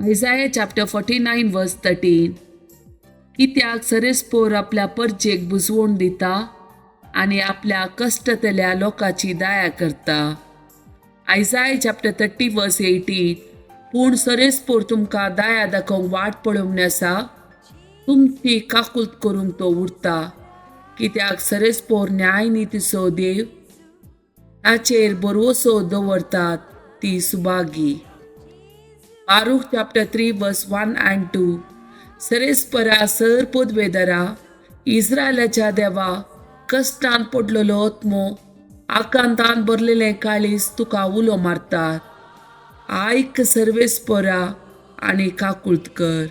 Isaiah chapter 49 verse 13. कित्याक सरेस्पोर आपल्या परजेक बुजवण दिता आनी आपल्या कश्टतल्या लोकांची दया करता. Isaiah chapter 30 verse 18. पूण सरेस्पोर तुमकां दया दाखोवंक वाट पळोवंक आसा, तुमची काकूत करूंक तो उरता. कित्याक सरेस्पोर न्यायनितीचो देव, ताचेर भरवसो दवरतात ती Subhagi. Baruch chapter 3 verse 1 and 2. सरेस्परा sir पदवेदरा इस्रायलाच्या देवा, कश्टान पडलेलो आत्मो, आकांतान भरलेलें काळीज तुका उलो मारतात. आयक सर्वेस्परा आनी काकूत कर.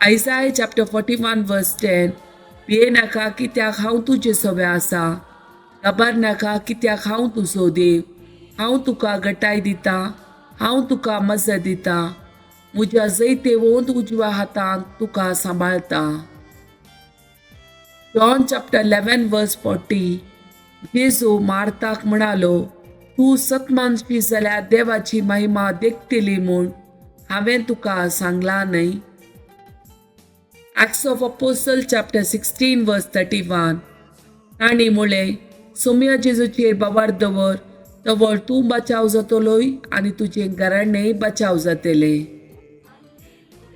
Isaiah chapter 41 verse 10. भिये नाका कित्याक हांव तुजे सवे आसा, खबर नाका कित्याक हांव तुजो देव. हांव तुका गटाय दितां, हांव तुका मजत दितां, म्हज्या जैतेवंत उजव्या हातान तुका सांबाळटा. John chapter 11 verse 40. जेजू मार्ताक म्हणालो, तूं सतमानशी जाल्यार देवाची महिमा देखतली म्हूण हांवें तुका सांगलां न्हय. Acts of Apostle chapter 16 verse 31. तांणी म्हळें, सोम्या जेजूचेर बाबार दवर, तवळ तूं बचाव जातलोय आनी तुजें घराणेंय बचाव जातलें.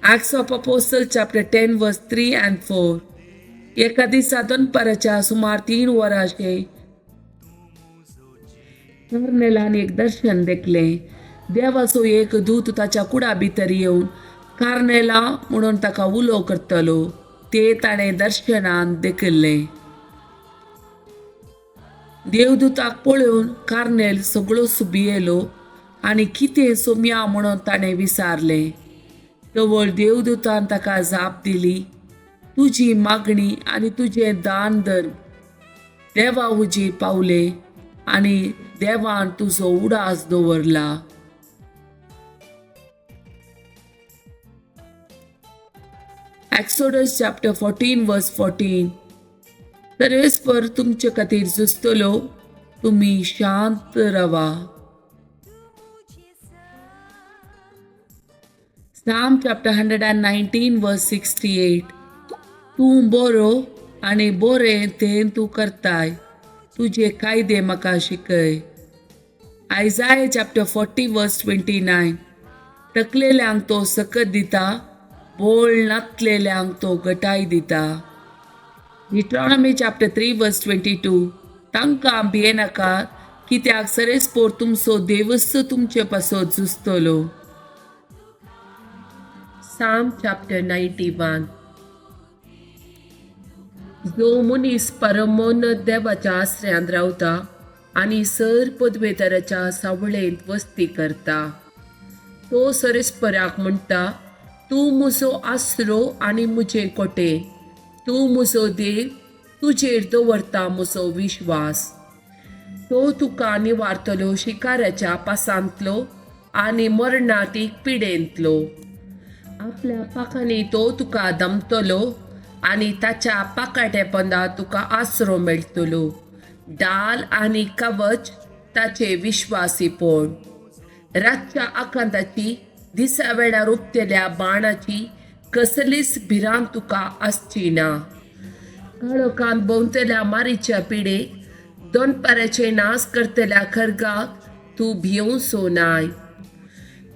Acts of Apostle chapter 10 verse 3 and 4. एका दिसा दनपाराच्या सुमार 3 वरांचे कार्नेलान एक दर्शन देखलें. देवाचो एक दूत ताच्या कुडा भितर येवन कार्नेला म्हणून ताका उलो करतलो. ते ताणें दर्शनान देखिल्लें. देवदूताक पळोवन कार्नेल सगळो भियेलो आनी कितें सोम्या म्हणून ताणें विचारलें. तवळ देवदूतान ताका जाप दिली, तुजी मागणी आनी तुजें दान धर्म देवा हुजीर पावले आनी देवान तुजो उडास दवरला. Exodus chapter 14 verse 14. सर्वेस्पर तुमचे खातीर झुजतलो, तुमी शांत रावा. Psalm chapter 119 verse 68. तूं बरो आनी बरें तें तूं करताय, तुजे कायदे म्हाका शिकय. Isaiah chapter 40 verse 29. तकलेल्यांक तो सकत दिता, बोळ नातलेल्यांक तो गटाय दिता. Deuteronomy chapter 3 verse 22. तांकां भियेनाकात, कित्याक सरेस्पोर तुमचो देवच तुमचे पासत झुजतलो. Psalm chapter 91. जो मनीस परमोन्नत देवाच्या आसऱ्यांत रावता आनी सर पदवेतराच्या सावळेंत वस्ती करता, तो सरेस्पराक म्हणटा, तूं म्हजो आसरो आनी म्हजें कोटे, तूं म्हजो देव, तुजेर दवरता म्हजो विश्वास. तो तुका निवारतलो शिकाऱ्याच्या पासांतलो आनी मरणातीक पिडेंतलो. आपल्या पाखांनी तो तुका दमतलो आनी ताच्या पाकाट्या पोंदा तुका आसरो मेळटलो. डाल आनी कवच ताचे विश्वासीपण. रातच्या आकांताची, दिसा वेळार उपतेल्या बाणाची कसलीच भिरांत तुका आसची ना. काळोखांत भोंवतल्या मारीच्या पिडेक, दनपाराचे नाश करतल्या खर्गाक तूं भियोवचो नाय.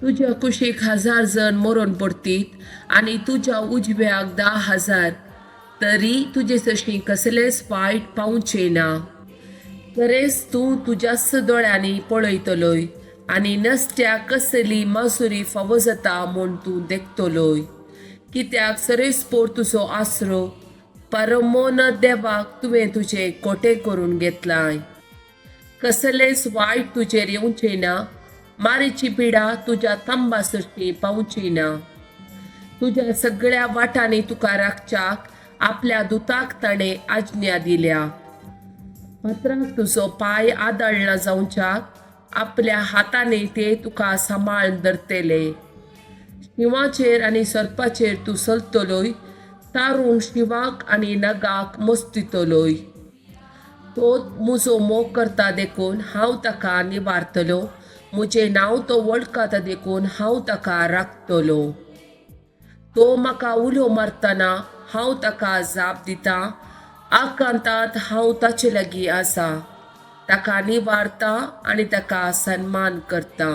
तुज्या कुशीक 1000 जण मरून पडतीत आनी तुज्या उजव्याक 10,000, तरी तुजे सशी कसलेंच वायट पावचें ना. खरेंच तूं तुज्याच दोळ्यांनी पळयतलोय आनी नसत्याक कसली मासुरी फावो जाता म्हूण तूं देखतलोय. कित्याक सरेस्पोर तुजो आसरो, परमोन देवाक तुवें तुजें कोटे करून घेतलाय. कसलेंच वायट तुजेर येवचें ना, मारीची पिडा तुज्या तांबा सरशी पावची ना. तुज्या सगळ्या वाटांनी तुका राखच्याक आपल्या दुताक ताणें आज्ञा दिल्या. पत्राक तुजो पांय आदळना जावच्याक आपल्या हातांनी ते तुका सांबाळून धरतले. शिंवाचेर आनी सर्पाचेर तूं चलतलोय, तारूंक शिंवाक आनी नगाक मस्तितलोय. तो म्हजो मोग करता देखून हांव ताका निवारतलो, म्हजें नांव तो वळखता देखून हांव ताका राखतलो. तो म्हाका उलो मारतना हांव ताका जाप दितां. आकांतांत हांव ताचे लागीं आसा, ताका निवारता आनी ताका सन्मान करता.